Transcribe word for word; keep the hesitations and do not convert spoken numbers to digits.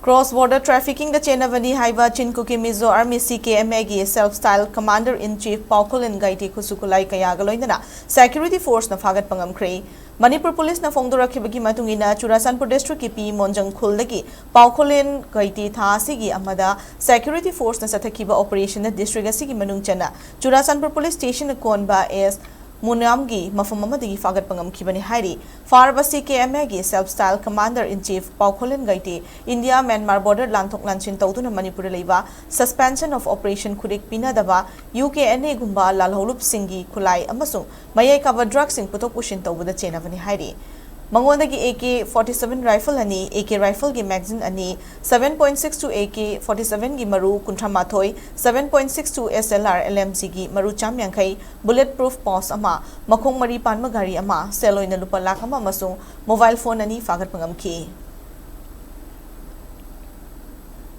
Cross border trafficking ꯗ ꯆꯦꯟꯅꯕꯅꯤ ꯍꯥꯏꯕ Chin Kuki Mizo army, C K M A ꯒꯤ Self Style Commander in Chief ꯄꯥꯎꯈꯣꯂꯦꯟ ꯒꯥꯏꯇꯦ ꯈꯨꯠꯁꯨ ꯈꯨꯠꯂꯥꯏ ꯀꯌꯥꯒ ꯂꯣꯏꯅꯅ security force ꯅ ꯐꯥꯒꯠꯄ ꯉꯝꯈ꯭ꯔꯦ꯫ ꯃꯅꯤꯄꯨꯔ ꯄꯨꯂꯤꯁꯅ ꯐꯣꯡꯗꯣꯔꯛꯈꯤꯕꯒꯤ ꯃꯇꯨꯡ ꯏꯟꯅ, ꯆꯨꯔꯥꯆꯥꯟꯄꯨꯔ district ꯀꯤ ꯄꯤ ꯃꯣꯟꯖꯪ ꯈꯨꯜꯗꯒꯤ ꯄꯥꯎꯈꯣꯂꯦꯟ ꯒꯥꯏꯇꯦ ꯊꯥ ꯑꯁꯤꯒꯤ ꯑꯃꯗ security force ꯅ ꯆꯠꯊꯈꯤꯕ operation ꯗ district ꯑꯁꯤꯒꯤ ꯃꯅꯨꯡ ꯆꯟꯅ ꯆꯨꯔꯥꯆꯥꯟꯄꯨꯔ police station ꯅ ꯀꯣꯟꯕ ꯑꯦꯁ ꯃꯨꯅꯥꯝꯒꯤ ꯃꯐꯝ ꯑꯃꯗꯒꯤ ꯐꯥꯒꯠꯄ ꯉꯝꯈꯤꯕꯅꯤ ꯍꯥꯏꯔꯤ꯫ ꯐꯥꯔꯕ C K M A ꯒꯤ Self Style Commander in Chief ꯄꯥꯎꯈꯣꯂꯦꯟ ꯒꯥꯏꯇꯦ ꯏꯟꯗꯤꯌꯥ ꯃ꯭ꯌꯥꯟꯃꯥꯔ border ꯂꯥꯟꯊꯣꯛ ꯂꯥꯟꯁꯤꯟ ꯇꯧꯗꯨꯅ ꯃꯅꯤꯄꯨꯔꯗ ꯂꯩꯕ suspension of operation ꯈꯨꯠꯏꯛ ꯄꯤꯅꯗꯕ U K N A ꯒꯨꯝꯕ ꯂꯥꯜꯍꯧꯂꯨꯞꯁꯤꯡꯒꯤ ꯈꯨꯠꯂꯥꯏ ꯑꯃꯁꯨꯡ ꯃꯌꯥꯏ ꯀꯥꯕ drug ꯁꯤꯡ ꯄꯨꯊꯣꯛ ꯄꯨꯁꯤꯟ ꯇꯧꯕꯗ ꯆꯦꯟꯅꯕꯅꯤ ꯍꯥꯏꯔꯤ꯫ ꯃꯉꯣꯟꯗꯒꯤ A K forty seven rifle ꯑꯅꯤ, A K rifle ꯒꯤ magazine ꯑꯅꯤ, seven point six two A K forty seven ꯒꯤ ꯃꯔꯨ ꯀꯨꯟꯊ꯭ꯔꯥ ꯃꯥꯊꯣꯏ, seven point six two S L R L M G ꯒꯤ ꯃꯔꯨ ꯆꯥꯝ ꯌꯥꯡꯈꯩ, bullet proof pouch ꯑꯃ, ꯃꯈꯣꯡ ꯃꯔꯤ ꯄꯥꯟꯕ ꯒꯥꯔꯤ ꯑꯃ, ꯁꯦꯜ ꯑꯣꯏꯅ ꯂꯨꯄꯥ ꯂꯥꯈ ꯑꯃ ꯑꯃꯁꯨꯡ mobile phone ꯑꯅꯤ ꯐꯥꯒꯠꯄ ꯉꯝꯈꯤ꯫